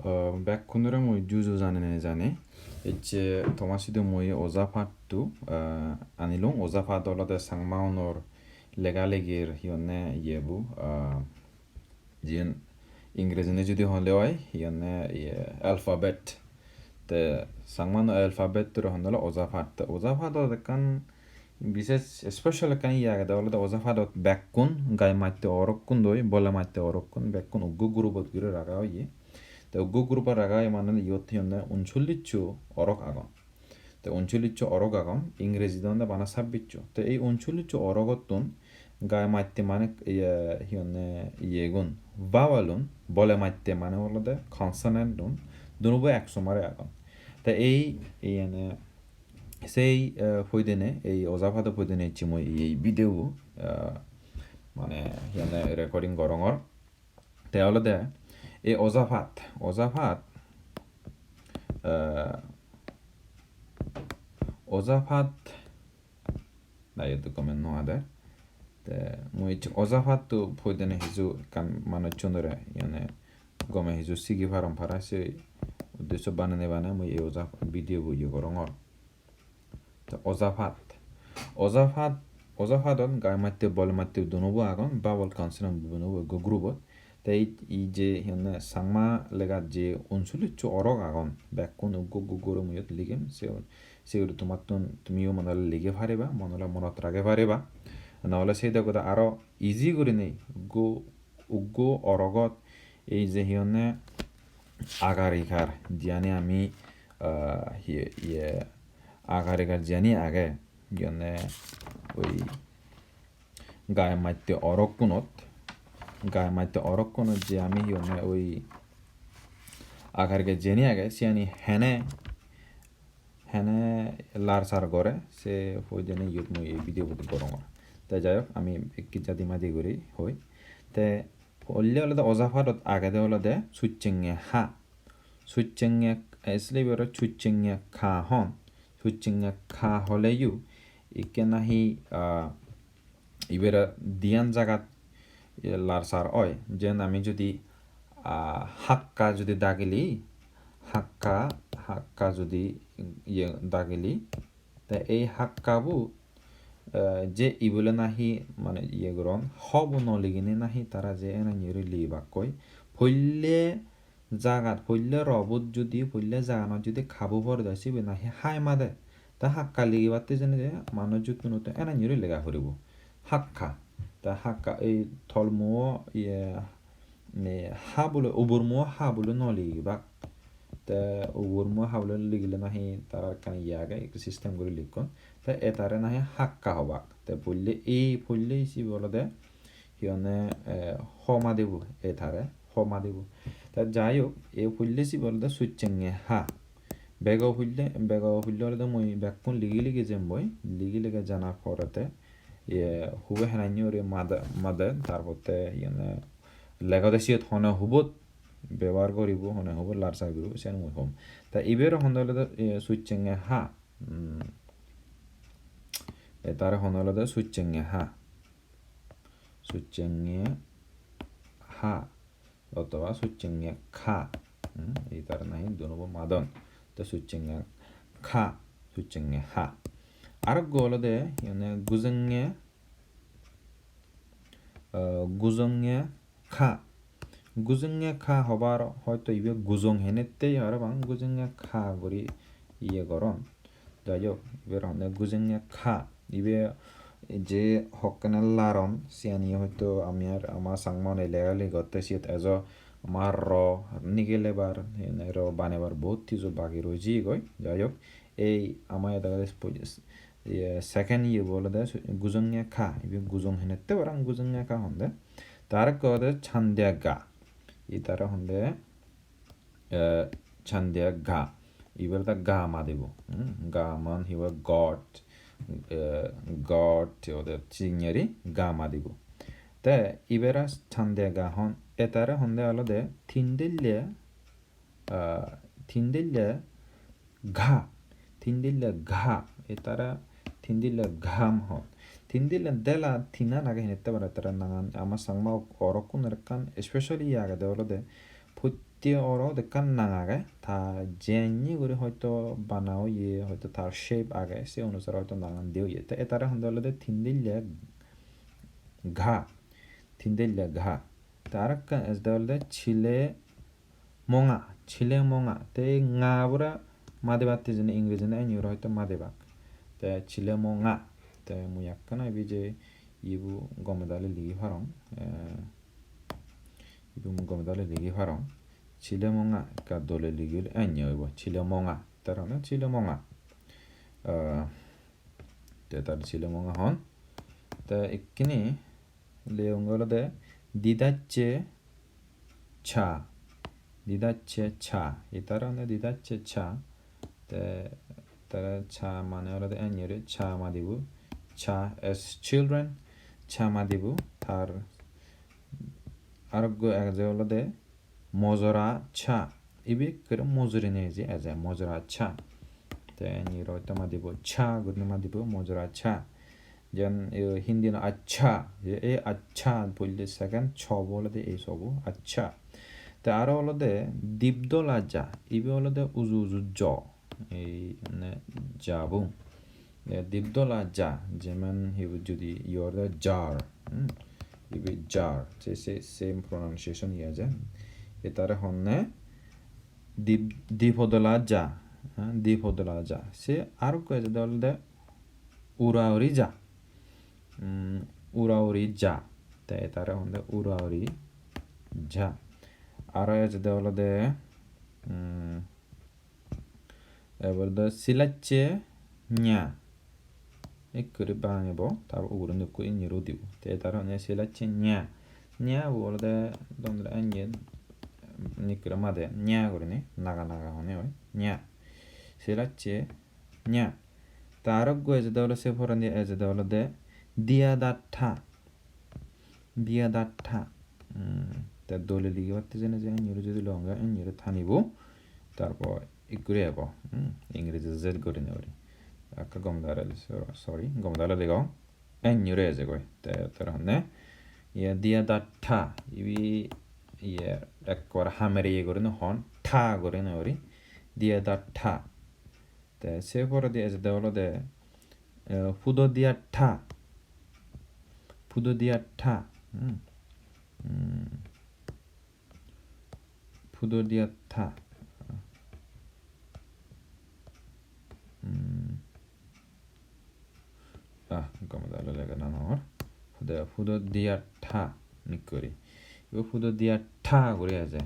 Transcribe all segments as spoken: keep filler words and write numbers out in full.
Uh, bekkunore mui juju janei nejani. Ecche toma sidu mui oja patto, uh, anilung. Oja pat olode Changmaunor lega legir hi honne iye bu, uh, jiyen Ingrejindi judi hole oi, hi honne iye alphabet. Te Changmauno alphabet-tore honne ole oja pat. Te oja padot ekkan bises special ekkan iye agede, olode oja padot bekkun gai matte orokkun doi, bole matte orokkun, bekkun uggo group-ot guri raga oye. Te uggo group-ot raga oye mane iyot hi honne unsollisso orok agon. Te unsollisso orok agon, Ingrejidi honde bana sabbisso. Te ei unsollisso orogottun gai matte mane iye, hi honne iyegun, vowel-un, bole matte mane olode consonant-un, dunobo ek somare agon. Te ei, iyene, sei, eh, poidene, ei oja pado poidene ecche mui ei video, eh, mane hi honne recording gorongor. Te olode ei oja pat, oja pat, eh, oja pat, na, iyot comment no ade. Te mui ecche oja patto poidene hiju ekkan manuchunore, iyene gome hiju sigi paron para, se uddesso banene bane mui ei oja video bo iye gorongor. Te oja pat. Oja pat, oja padot gai matte, bole matte dunobo agon, vowel consonant dunobo ekko group-ot. Te ei, ei je hi honne Changma legat je unsollisso orok agon, bekkun uggo uggo guri mui iyot ligim, se, se guri tomattun, tumiyo mone ole ligi pariba, mone ole monot rage pariba. Nohole se degode aro easy gurinei uggo, uggo orogot ei je hi honne agar igar jiyani ami, ah, hi, iye, agar igar jiyani age, hi honne oi gai matte orokkunot, gai matte orokkunot je ami hi honne oi agar igar jiyani age, siyani hene, hene larsar gore, se poidene iyot mui ei video bot gorongor. Te jai hok, ami ekki jadi madi guri hoi. Te poille olode oja padot agede olode succhenge ha. Succhenge, asli ibere succhenge ka hon. Succhenge ka holeyo ikke nahi, ah, ibere diyan jagat, eh, larsar oi. Jen ami judi, ah, hakka judi dagili, hakka, hakka judi iye dagili, te ei hakkabu, eh, je ibole nahi mane iye goron, hobo no ligine nahi tara je enanni guri ligibakkoi. Poille jagat, poille robot judi, poille jaganot judi kabu pore de, sibe nahi hai made. Te hakka ligibatte jene je manuj juttunotte enanni guri lega puribo. Hakka. Te hakka ei tolmuo iye, ne, ha bole, ubormuo ha bole no ligibak. Te ubormuo ha bole ligile nahi tarar ekkan iye age, ekko system guri likkon. Te etare nahi hakka hobak. Te poille, ei poille sibe olode hi honne, eh, ho madibo etare, ho madibo. Te jai hok, ei poille sibe olode succhenge ha. Bego poille, bego poille olode mui bekkun ligi ligi jemboi, ligi ligi jana porete, ye, hube henanni guri made, made, tar potte iyene legode siyot hone hubot bebohar guribo, hone hubot larsar guribo, siyan mui hom. Te ibere honde olode, eh, succhenge ha. Hmm. Etare honde olode succhenge ha. Succhenge ha. Otoba succhenge kha. Hmm, ei tare nahi dunobo madon. Te succhenge kha, succhenge ha. Arokko olode, iyene gujenge, eh, gujenge kha. Gujenge kha hobar hoito ibe gujong henette parapang, gujenge kha guri iye goron. Jai hok, ibe honde gujenge kha. Ibe je hokkene laron, siyani hoito ami ar ama Changmaune lega legi gotte siyot ejo ama ro nigelebar, ene ro banebar bohut hiju bagi roi jiyegoi. Jai hok, ei ama ede poj-, iye, second iye bo olode su-, gujenge kha. Ibe gujong henette parapang gujenge kha honde. Te arekko olode chandiya ga. Itare honde, eh, chandiya ga. Ibe olode ga madibo. Hmm, ga man hi hoide God, eh, God hi hoide sineri ga madibo. Te ibere chandiya ga hon, etare honde olode tindille, ah, tindille ga, tindille ga, etare tindille gam hon. Tindille dela tinan age henette pare tara nangan ama Changma orokkunor ekkan specially agede olode protti Bhitte orot ekkan nang age, ta jeni guri hoito bana oye, hoito tar shape age, se onusare hoito nangan de oye. Te etare honde olode tindille gha, tindille gha. Te arekkan ejede olode chile monga, chile monga. Te ei nga bore madi batte jeni Ingreji na eni guri hoito madi bak. Te chile monga. Te mui ekkana ibe je ibu gome dale ligi parong. Eh, ibe mui gome dale ligi parong. Chile monga ekka dole ligi ole eni oibo. Chile monga. Tar mane chile monga. Eh, te tar chile monga hon. Te ikkini leyonge olode didacce cha. Didacce cha. Itara honde didacce cha. Te tara cha mane olode eni guri cha madibo. Cha as children. Cha madibo. Tar aroggo eje olode mojora cha. Ibe ekkere mojori neje eje, mojora cha. Te eni guri hoito madibo cha gurinei madibo, mojora cha. Jen, eh, Hindi no accha, e, e accha bolle second cho bo olode ei so bo, accha. Te aro olode dibdola ja, ibe olode uju uju jo, ei mane ja bo. E, dibdola ja, jemen hi judi iyot jar, hmm? Ibe jar, se, se same pronunciation iye je. Etare honne dib-, dipodola ja, ha, dipodola ja. Se arokko ejede olode ura uri ja. Hmm, ura uri ja. Te etare honde ura uri ja. Aro ejede olode, hmm, ebar do silacche nya. Ekkuri bangibo, tar uguredi ekku indi udibo. Te tar honne silacche nya. Nya bo olode dondre anye nikkure made nya gurinei naga naga honne oi. Nya. Silacche nya. Te arokko ejede olode se porendi ejede olode diya da tha. Diya da tha. Hmm, te dole ligibatte jene je eni guri judi longe eni guri tanibo. Tarpor ikkuri ebo. Hmm, Ingreji Z gurinei guri. Ekka gom dale, sorry, gom dale degong. Eni guri ejegoi. Te, te honne. Ye diya da tha. Ibe ye ekkore hamere ye gurinei hon. Tha gurinei guri. Diya da tha. Te se poredi ejede olode, eh, pudo diya tha. Pudo diya tha. Hmm. Hmm. Pudo diya tha. Hmm. Ah, gome dale lega nw or. Pudo, pudo diya tha nikkuri. Ibe pudo diya tha guri eje.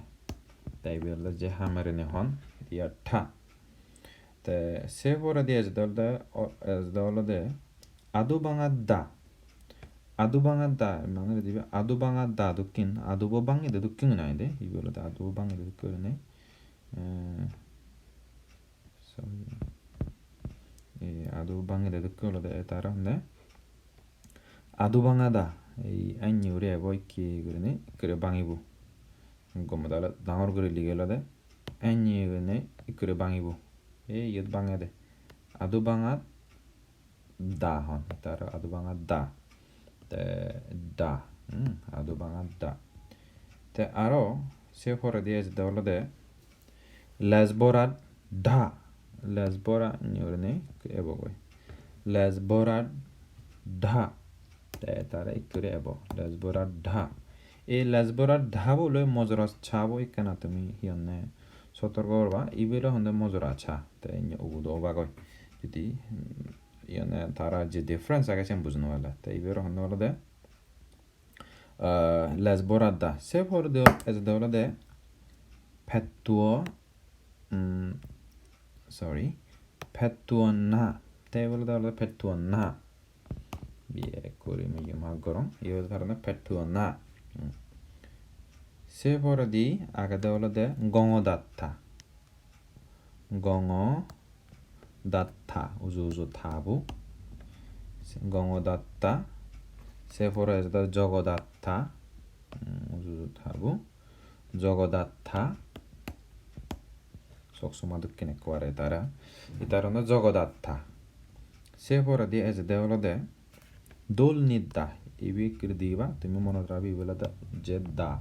Te ibe olode je hamerenei hon, diya tha. Te se poredi ejede olode, o, ejede olode adu banga da. Adu banga da, mane ibe adu banga da dokken, adu bo bangede dokken guri ai de. Ibe olode adu bo bangede dokken gurinei. Eh, sorry. Ei adu bangede dokke olode etare honde. Adu banga da, ei eni guri ebo ikke gurinei ekkere bangibo. Gome dale dangor guri ligi olode eni gurinei ekkere bangibo. Ei iyot bangede. Adu banga da hon, tara adu banga da. Te da, hmm, adu banga da. Te aro se poredi ejede olode lej bora da, lej bora ni gurinei ebo goi. Lej bora da. Te tara ikkuri ebo, lej bora da. Ei lej bora da bo loi mojora cha bo ekkena tumi hi honne sotorko gorba, ibe ole honde mojora cha. Te indi ugudo obak oi. Judi, hmm, hi honne tara je difference age siyen buji nw pale. Te ibe ole honde olode, ah, lej bora da. Se poredi ejede olode pettuo, mm, sorry, pettuo na. Te ibe olode olode pettuo na. Biye guri mui iyot mark gorong. Iyot olode pettuo na. Hmm. Se poredi agede olode gongo datta. Gongo datta, uju uju ta bo. Gongo datta. Se pore ejede jogo datta. Hmm, uju uju ta bo. Jogo datta. Sok soma dokken ekko are tara. Itara honde jogo datta. Se poredi ejede olode dol nit da. Ibe ekkere diba, tumi monot rabi, ibe olode je da.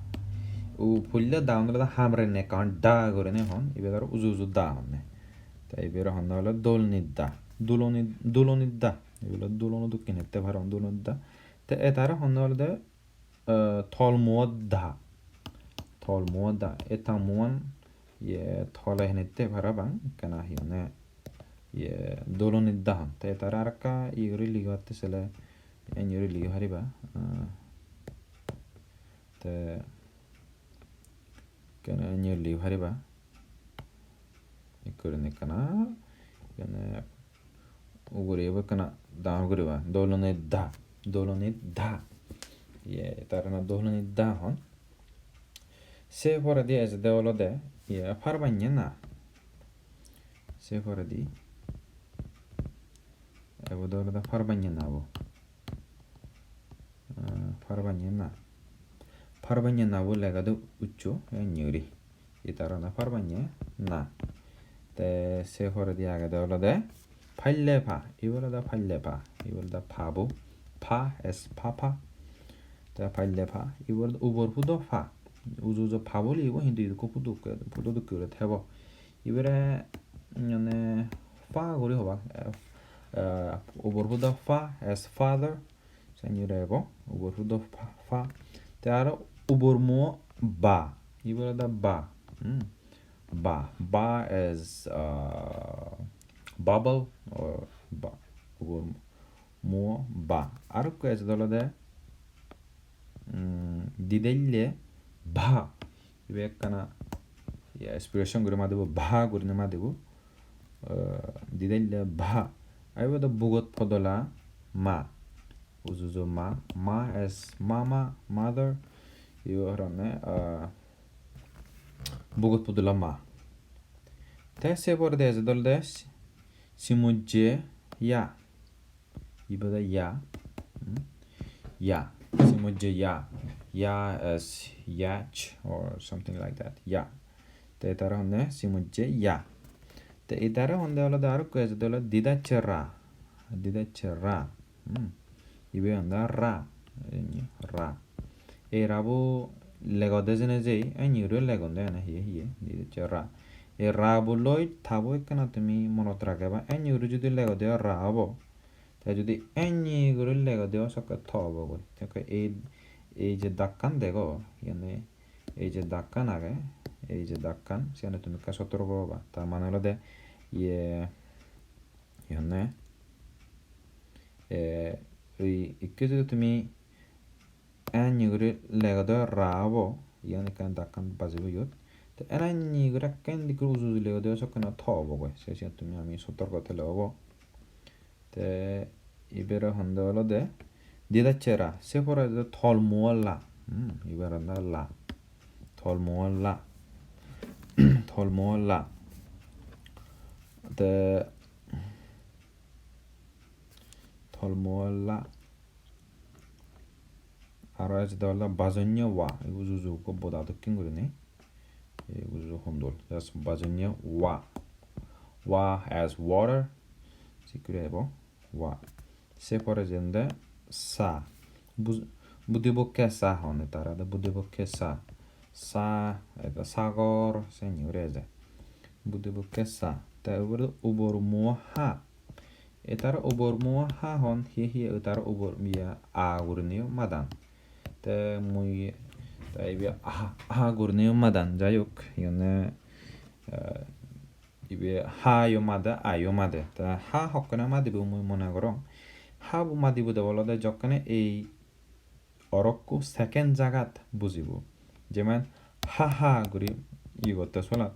U-, pulle da hon olode hamrenne ekkan da gurinei hon, ibe aro uju uju da honne. Te ibe aro honne olode dolni da, duloni, duloni da, ibe olode dulono dokken hette parapang duloni da. Te etare honne olode, eh, tolmuo da, tolmuo da, e ta muan ye tole henette parapang, ekkana hi honne ye doloni da hon. Te etare arekka iye guri ligibatte sele, eni guri ligi pariba. Eh, te Ekkena niyoli pariba. Ekko gurinei ekkana, ekkena ugure ebo ekkana dangor guriba. Doloni da, doloni da. Ye, tare na doloni da hon. Se poredi ejede olode, ye, par banye na. Se poredi. Ebo do olode par banye na bo. Ah, par banye na. Par banye na bo lega do uccho, eni guri. Itar olode par banye na. Te se poredi agede olode palle pa. Ibe olode palle pa. Ibe olode pa bo. Pa as papa. Te palle pa. Ibe olode ubor hudo pa. Uju uju pa bo ligibo, hintu idu ekko pudu dokke, pudu dokke guri thebo. Ibere, mane, pa guri hobak. Eh, eh, ubor hudo pa as father. Seni ebo, ubor hudo pa, pa. Te aro ubor muo ba. Ibe olode ba. Hmm. Ba. Ba as, uh, bubble or ba. Ubor muo ba. Arokko ejede olode, mm, didelle ba. Ibe ekkana, ya, expression guri madibo, ba gurinei madibo. Eh, didelle ba. Ar ibe do bugot podola ma. Uju uju ma. Ma as mama, mother. Ibe horonne, eh, bugot podola ma. Te se poredi ejede olode si-, simujje ya. Ibe de ya. Hmm? Ya. Simujje ya. Ya as yach or something like that. Ya. Te itare honne simujje ya. Te itare honde olode arokko ejede olode didacche ra. Didacche ra. Hmm. Ibe honde ra. Eni ra. Ei ra bo legode jene jei, eni guri legonde ene hiye hiye. Didacche ra. Ei ra bo loi ta bo ekkena tumi monot rageba. Eni guri judi legode ra obo. Te judi eni guri legode o sokke to obo goi. Te ekka ei, ei je dakkan dego, iyani ei je dakkan age, ei je dakkan, siyani tumi ekka sotorko oba. Tar mane olode iye, hi honne? E, ei ikke judi tumi eni guri legode ra obo, iyan ekkan dakkan bajibo iyot. Te eni guri ekka indi guri uju uju legode o sokkene to obo goi. Se siyot tumi ami sotorko tele obo. Te ibere honde olode didacche ra, se porede tolmuo la. Hmm, ibere honde la. Tolmuo la. Tolmuo la. Te tolmuo la. Aro ejede olode bajonye wa. Ibe uju uju ekko boda dokken gurinei. Ei uju uju hondol. Just bajonye wa. Wa as water. Sikkuri ebo. Wa. Se pore jende sa. Bus-, budibokke sa hon, tara de budibokke sa. Sa, eta sagor, seni uri eje. Budibokke sa. Te ugure ubor muo ha. Etar ubor muo ha hon, hiye hiye etar ubor, iya, a gurine madan. Te mui, te ibe a, a gurine madan. Jai hok, iyone, eh, ibe ha yo made, a yo made. Te ha hokkene madibo mui mone gorong. Ha bo madibo de olode jokkene ei orokko second jagat bujibo. Jemon ha ha guri iye gotte solat.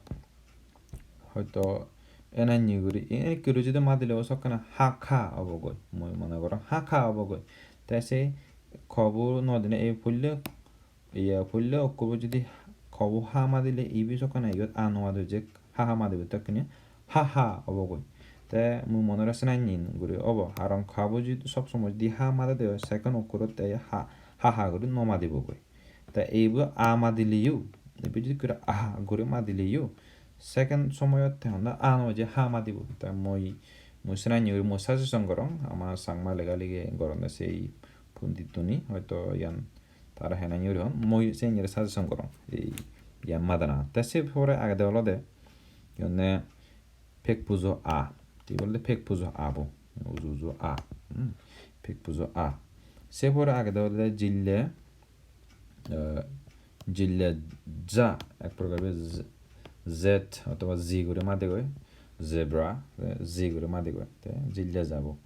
Hoito enanni guri, e-, ekko guri judi madile o sokkene ha kha obo goi. Mui mone gorong ha kha obo goi. Te se ko bo no dine ei pulle, iye pulle okko bo judi ko bo ha madile ibe sokkene iyot a no made je ha ha madibo tokkene ha ha obo goi. Te mui mone gorong senanni guri obo. Karon ko bo judi sob somoi judi ha made de oi, second okkorot te ha, ha ha guri no madibo goi. Te ibe a madileyo, ibe judi guri a guri madileyo, second somoyot te honde a no je ha madibo. Te mui, mui senanni guri mui suggestion gorong, ama Changma lega ligi goronde sei pondit tuni, hoito iyan Tara hene yuri hon, mui se yuri suggestion gorong. Ei, iyan madana. Te se pore agede olode, iyone pek pujo a. Te olode pek pujo a bo. Uju uju a. Hmm. Pek pujo a. Se pore agede olode jille, eh, jille ja. Ek prokar be z-, Z otoba Z guri made goi. Zebra, eh, Z guri made goi. Te jille ja bo.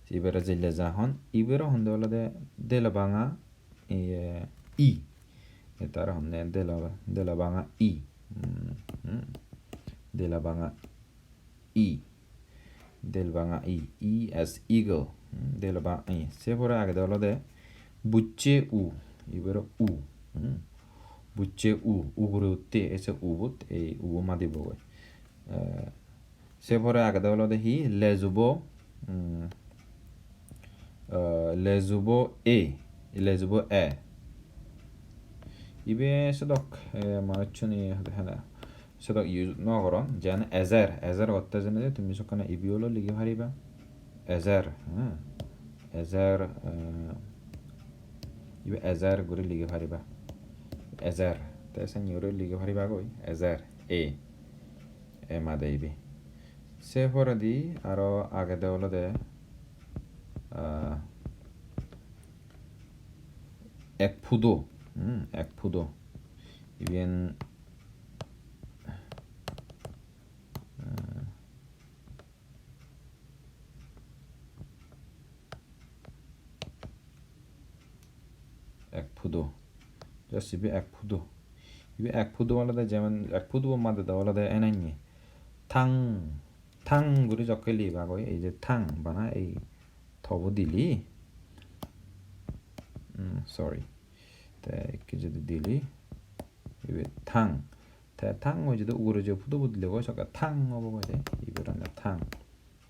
Ibere jille ja hon. Ibere honde olode delabanga iye, i. Eta aro honne dela, dela banga i. Hmm, hmm. Dela banga i. Del banga i. E as eagle. Hmm, del banga i. Se pore agede olode bucche u. Ibero u. Hmm. Bucche u. Ugure utte ese u bot. Ei u bo madibo goi. Eh, Se pore agede olode hi? Lejubo, mm, eh, lejubo e, lejubo e. Ibe sedok, eh, manuchchune hene sedok use no goron. Jen ejer, ejer gotte jene tumi sokkene ibe olo ligi pariba. Ejer, hmm. Ejer, eh, ibe ejer guri ligi pariba. Ejer. Te seni guri ligi pariba goi. Ejer, e. E made ibe. Se poredi aro agede olode, ah, ek pudo, hmm, ek pudo. Iben, ah, ek pudo. Just ibe ek pudo. Ibe ek pudo olode jemon ek pudo madede olode enenye. Thang, thang guri jokke libagoi, ei je thang bana ei tobo dili. Hmm, sorry. Te ikke jodi dili. Ibe thang. Te thang oi jodi ugure je pudo bo dilegoi sokke thang obo goi de. Ibe ranga thang.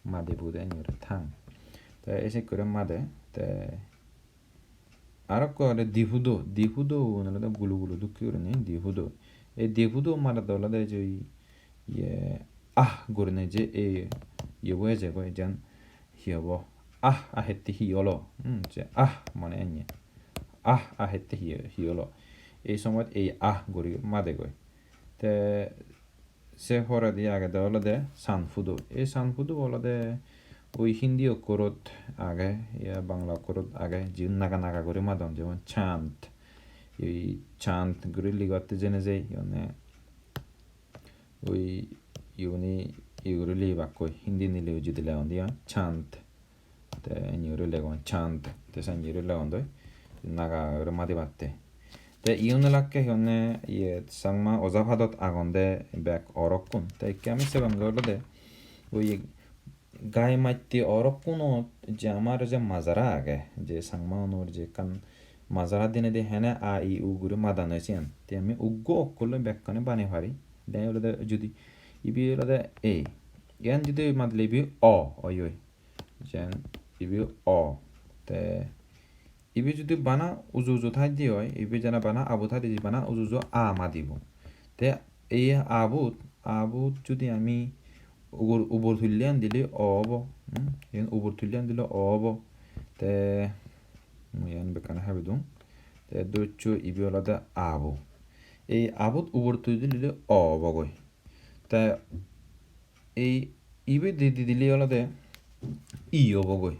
Madi pudo enye guri thang. Te ei sekkore made. Te arokko agede dipudo, dipudo igun olode gulo gulo dokke gurinei dipudo. Ei dipudo madede olode je oi, iye, ah gurinei je ei iyebo ejegoi, jen hi hobo? Ah, ah hette hi olo? Hmm, je ah mane enne. Ah, ah hette hi, hi olo? Ei somoyot ei ah guri madegoi. Te se poredi agede olode sanpudo. Ei sanpudo olode oi Hindi okkorot age, ya Bangla okkorot age, jiun naga naga guri madon, jemon chant. Ei chant guri ligotte jene jei, iyone oi iyuni iye guri libakkoi, Hindi nile ujidi legondi, ah, chant. Te indi guri legon chant, te sindi guri legon doi naga guri madi batte. Te iyun olakke hi honne iye Changma oja padot agonde bek orokkun. Te ikke ami sebonge olode oi gai matte orokkunot je amar je majara age, je Changma unor je ekkan majara dinedi hene a, i, u guri madan oi siyan. Te ami uggo okkoloi bekkani bani pari. Te olode judi ibe olode e, iyan judi madle ibe o oi oi. Jen ibe o. Te ibe judi bana uju uju thai de oi, ibe jana bana abu thai de, bana uju uju a madibo. Te ei abut, abut judi ami ugor, ubor tulle an dile o obo, hmm? Iyen ubor tulle an dile o obo. Te mui iyan bekkani habi dung. Te doccho ibe olode abo. Ei abut ubor tuli dile o obo goi. Te ei ibe di, di dile olode i obo goi.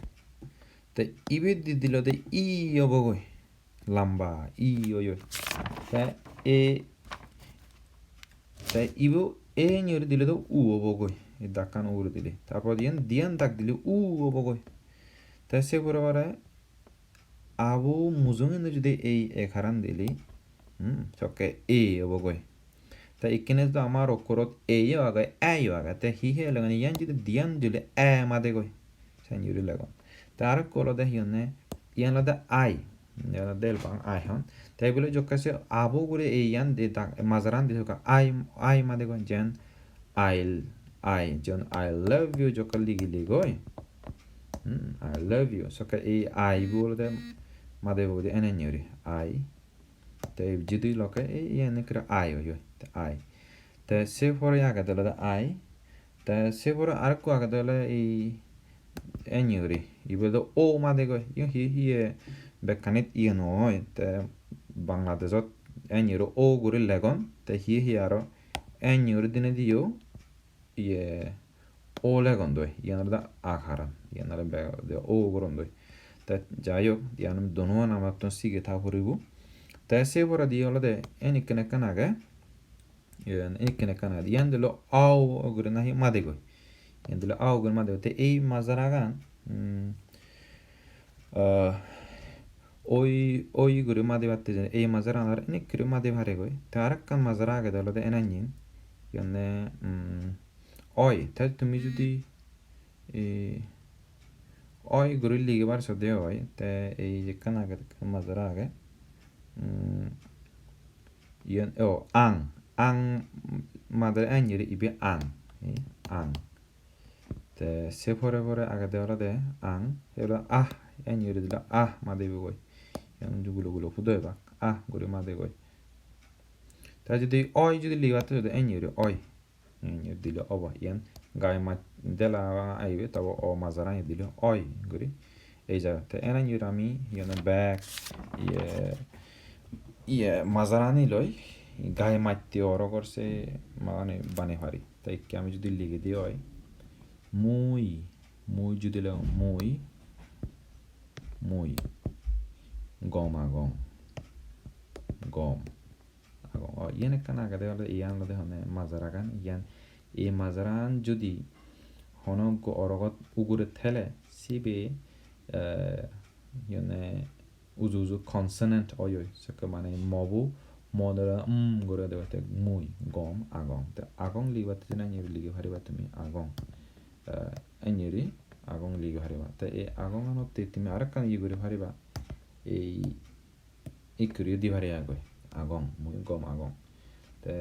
Te ibe di dile olode i obo goi. Lamba i oi oi. Te e, te ibe e nyori dile do u obo goi. Ei dakkan ugure dile. Tarpor iyan diyan dak dile u obo goi. Te se pore pore abo mujungedi judi ei ekaran dile, hmm, sokke e obo goi. Te ikkene do amar okkorot e yo age, e yo age. Te hi hi legon, iyan judi diyan dile e made goi. Sen juri legon. Te arokko olode hi honne, iyan olode I. Iyan olode del bang I hon. Te ibile jokke se abo ugure ei iyan de dak, majaran de sokke I, I made goi, jen I, I, jen I love you jokke ligile goi. Hmm, I love you. Sokke ei I bo olode made bo de ene nyori. I. Te jidu lokke ei, ei ene kira I oi oi. Te I. Te se pore agede olode I. Te se pore arokko agede ole ei ene guri. Ibe do O made goi. Iye hi, hiye bekkanit iye no oi. Te Bangladeshot N iyore O guri legon, te hiye hiye aro N iyore dinediyo iye O legon doi, iyan olode akaran, iyan olode bego de O goron doi. Te jai hok, iyan duono namattun sige ta puribo. Te se poredi olode en ekkan ekkan age, iyan ekkan ekkan age, iyan dilo au guri nahi madegoi, iyan dilo au guri madegoi. Te ei majaragan, mm, ah, oi, oi guri madibatte jene ei majaragan aro enekkuri madi paregoi. Te arekkan majara agede olode enanyen, iyane, mm, oi. Te tumi judi, eh, oi guri ligibar sode oi, te ei ekkan agede, ekkan majara age. Mm, iyan, o, ang, ang madere N iyore ibe ang, eh, ang. Te se pore pore agede olode ang, se olode ah, N iyore dile ah madibogoi. Iyan gulo gulo pudo ebak, ah guri madegoi. Te judi oi judi ligibatte judi N iyore oi, N iyore dile obo. Iyan gai maj dela banga aibe, tobo o majara iyot dile oi guri ei jagat. Te enanyor ami iyone bek iye, iye majarani loi gai matte orogor se magani bane pari. Te ikke ami judi ligi di oi, mui, mui judi lego, mui, mui gom agong, gom agong. O, iyan ekkan agede olode, iyan olode honne majaragan, iyan, ei majaragan judi hono go-, orogot ugure thele, sibe, eh, iyene uju uju consonant oi oi, sekke mane mobu, mo dore, mm, guri degette mui, gom agong. Te agong ligibatte jene iyeni ligi pariba tumi, agong. Eh, iyeni agong ligi pariba. Te ei agong anotte tumi arekkan iye guri pariba. Ei ikkuri di pari agoi, agong, mui gom agong. Te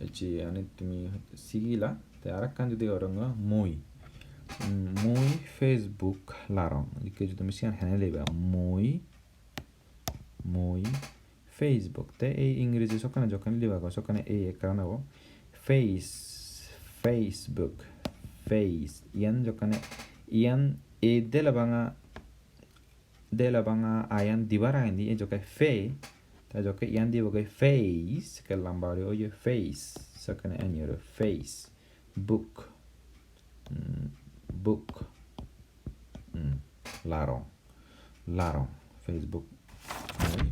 ecche ani tumi sigila, te arekkan judi orong mui, mm, mui Facebook larong, ikke judi tumi siyan hene liba, mui, mui Facebook. Te ei Ingreji sokkene jokken liba go, sokkene ei ekkan obo. Face, Facebook, face. Iyan jokkene, iyan ei dela banga dela banga ayan dibar agendi, ei jokke fe, te jokke iyan dibo goi face, ekke lamba guri oye face, sekkene eni aro face, book, mm, book, mm, larong, larong, Facebook, mm,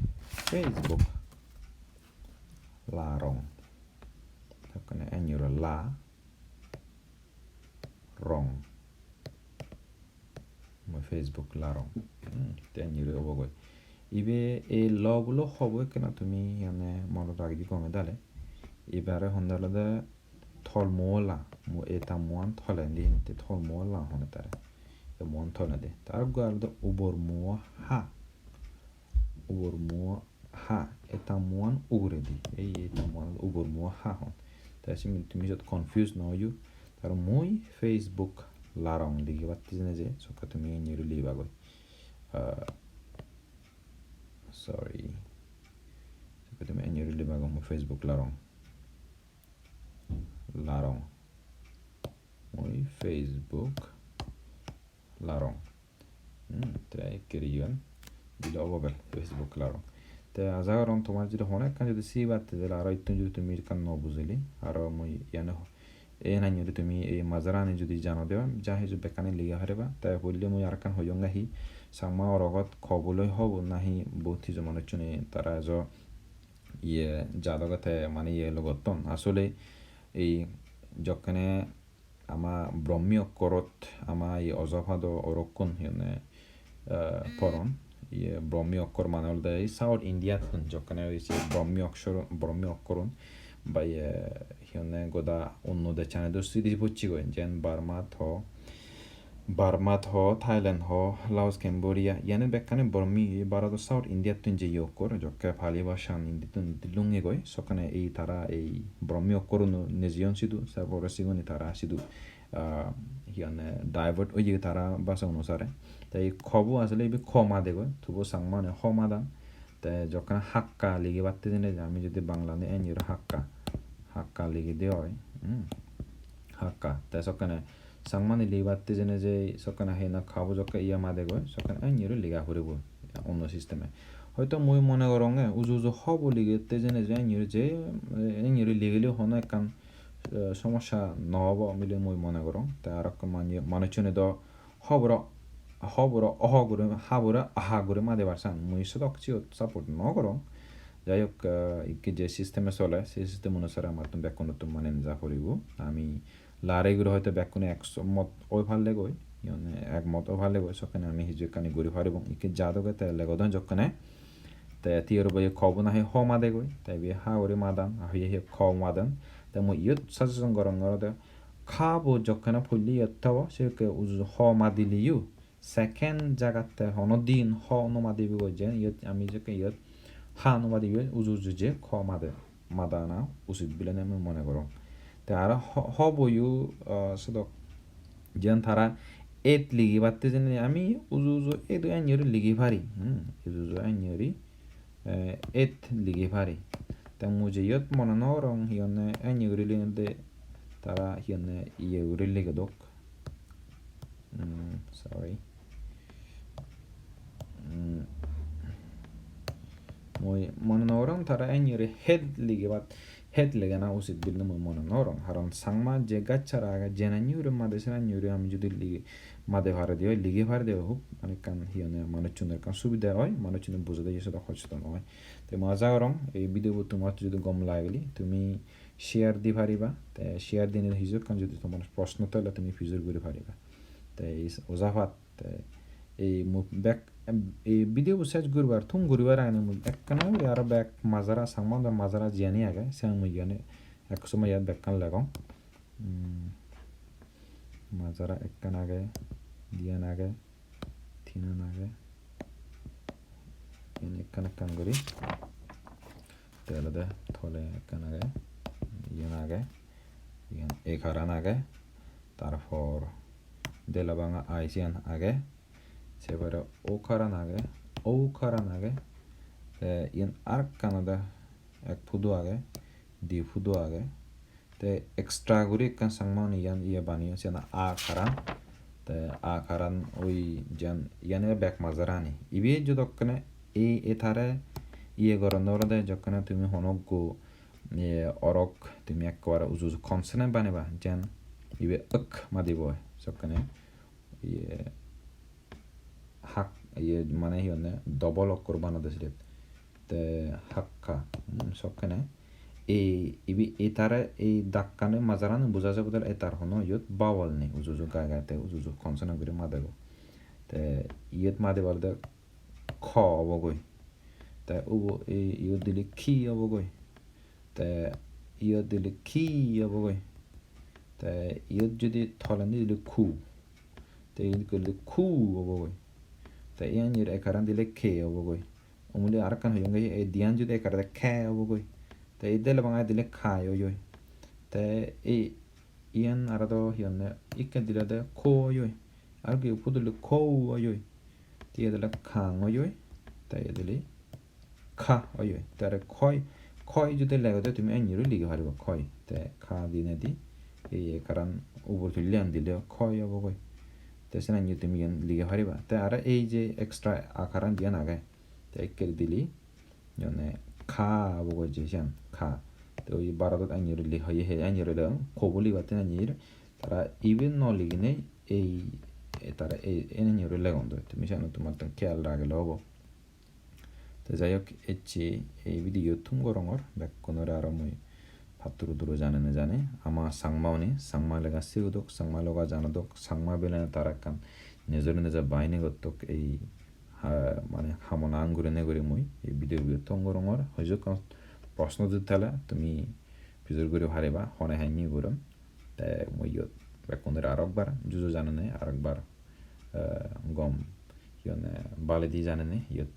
Facebook, larong, sekkene eni aro la, rong. Mui Facebook larong. Hmm, te eni guri obo goi. Ibe ei lo bulo hobo ekkena tumi iyane monot ragidi gome dale. Ibare honde olode tolmuo la. Mu-, eta muan tolendi, te tolmuo la hone tare. E muan tolendi. Te arokko olode ubor muo ha. Ubor muo ha, eta muan uguredi, ei eta muan ubor muo ha hon. Te simi tumi sot confuse no oiyo. Te aro mui Facebook larong ligibatte jene je, sokke tumi eni guri liba goi. Ah, sorry. Sokke tumi eni guri liba goi, mui Facebook larong. Larong. Mui Facebook larong. Hmm, te ekkere iyan dile obo bel, Facebook larong. Te aja gorong tomar judi hono ekkan judi sigibatte dele aro ittun judi tumi ekkan no bujile, aro mui iyane ho-, ei nanye judi tumi ei majarani judi jano de, ja hiju bekkani lega pariba. Te poille mui arekkan hoyonge hi, Changma orogot ko buloi hobo nahi bohut hiju manuchchune tara ejo iye jadoge te mane iye logotton. Asole ei jokkene ama Brahmi okkorot ama ei ojapado orokkun hiyonne, eh, poron. Iye Brahmi okkor mane olode ei South India tun jokkene oise Brahmi okkor, Brahmi okkorun ba iye hiyonne goda onno dejchani do sidi pocchegoi, jen Burma tho, Burma tho, Thailand ho, Laos, Cambodia, iyani bekkani Brahmi, Bharodo South India tun jeye okkor, jokke Pali bhashan indi tun lungegoi, sokkene ei tara ei Brahmi okkorun nejeyon sidu, tar pore siguni tara sidu, ah, hi honne, divert oye tara bhasha onusare. Te ei ko bo asole ibe ko madegoi, tubo Changmane ho madan. Te jokkene Hakka ligibatte jene je ami jodi Banglani eni aro Hakka, Hakka ligi de oi, hmm, Hakka. Te sokkene Changmani ligibatte jene je sokkene hena kabo jokke iya madegoi, sokkene eni aro lega puribo. onno system-e. Hoito mui mone gorongge uju uju ho bo ligette jene je ennuri je, eh, ennuri ligile hono ekkan, eh, somossa no obo bile mui mone gorong. Te aro ekko manje-, manuchchune do hoboro, hoboro oho guri, haboro aha guri madibar san. Mui sodok siyot support no gorong. Jai hok, eh, ikke je system-e sole, se system onusare amattun bekkunottun mane neja poribo. Ami lare guri hoito bekkune ek mot oi parlegoi, iyone ek mot oi parlegoi, sokkene ami hiju ekkani guri paribong. Ikke ja doge te legodon jokkene, te tiyor boye ko bo nahi ho madegoi, te ibe ha guri madan, a hoye he ko madan. Te mui iyot suggestion gorong olode, ka bo jokkene polle iyot thebo, sedokke uju ho madiliyo, second jagatte hono din ho no madibo goi je, iyot ami jekke iyot ha no madibo, uju uju je ko made, madana usit bilene ami mone gorong. Te aro ho-, ho boyo, ah, sodok jiyan tara et ligibatte jeni ami uju uju edu ennuri ligi pari, hmm, uju uju ennuri, eh, et ligi pari. Te mui je iyot mone no gorong hi honne ennuri ligede tara hi honne iye guri ligedok. Hmm, sorry. Hmm. Mui mone no gorong tara ennuri het ligibat, het legana usit bile mui mone no gorong. Karon Changma je gachchara age, jenanni guri made senanni guri ami judi ligi, made parede oi, ligi parede oi, hub mane ekkan hi honne manuchchunor ekkan subide oi, manuchchune bujede iye sodok hosto no oi. Te mui aja gorong ei video bo tomar judi gom lagile tumi share di pariba, te share dinei hiju ekkan judi tomar proshno thele tumi pijor guri pariba. Te is-, ojapat, te ei mu-, bek, em, ei video bo ses guribar, thum guribar agene mui ekkana guri aro bek majara, Changma unor majara jiyani age, siyan mui iyani ek somoy iyot bekkan legong. Hmm, majara ekkan age, diyan age, tinan age, iyan ekkan ekkan guri. Te olode tole ekkan age, iyan age, iyan ekaran age, tarpor dela banga ai siyan age, se pore okaran age, oukaran age, te iyan arekkan ode ek pudu age, di pudu age, te extra guri ekkan Changma une iyan iye baneyon, siyan akaran. Te akaran oi jen, iyan ibe bek majarani. Ibe jodokkene ei etare iye goronde olode jokkene tumi honokko, iye, orok tumi ekkobare uju uju consonant baneba, jen ibe ok madibo oi, sokkene iye hak, iye mane hi honne double okkor banade silet. Te hakka, hmm, sokkene ei, ibe etare ei dakkani majarani buja jabo de etar hono iyot vowel nei, uju uju gai gai te uju uju consonant guri madebo. Te iyot madibar de ko obogoi. Te ubo ei iyot dile ki obogoi. Te iyot dile ki obogoi. Te iyot judi tolendi dile ku. Te iyot gole ku obogoi. Te iyan judi ekkaran dile ke obogoi. Umuli arekkan hoyonge, ei diyan judi ekkare de ke obogoi. Te ei dele banga dile kai oyoi. Te ei iyan aro do hi honne, ikke dile de ko oyoi. Ar ki pudule ko oyoi. Te iyot ole kang oyoi. Te iyot ole ka oyoi. Te aro koi, koi judi legode tumi ennuri ligi pariba koi. Te ka dinedi ei ekkaran ugure tulle an dile koi obogoi. Te senenyo tumi iyan ligi pariba. Te aro ei je extra akaran diyan age, te ekke dile, jone ka obogoi je siyan, ka. Te oi Bharodot ennuri li-, hoye he ennuri legon, ko bo libatte ennuri. Tara iben no liginei ei, e, tara ei, ennuri legon doi. Tumi siyan tomattun kheyal ragele obo. Te jai hok, ecche ei video thum gorongor, bekkunore aro mui patturu turu janene jane. Ama Changma une, Changma lega sigudok, Changma loga janodok, Changma bilene tara ekkan nejore neje bahini gottok, ei ha-, mane hamona an gurine guri mui ei video bo thum gorongor. Hoyekkan proshno judi thale tumi pijor guri pariba, hone henne guron. Te mui iyot bekkunore arokbar juju janene, arokbar, eh, gom, hi honne, baledi janene iyot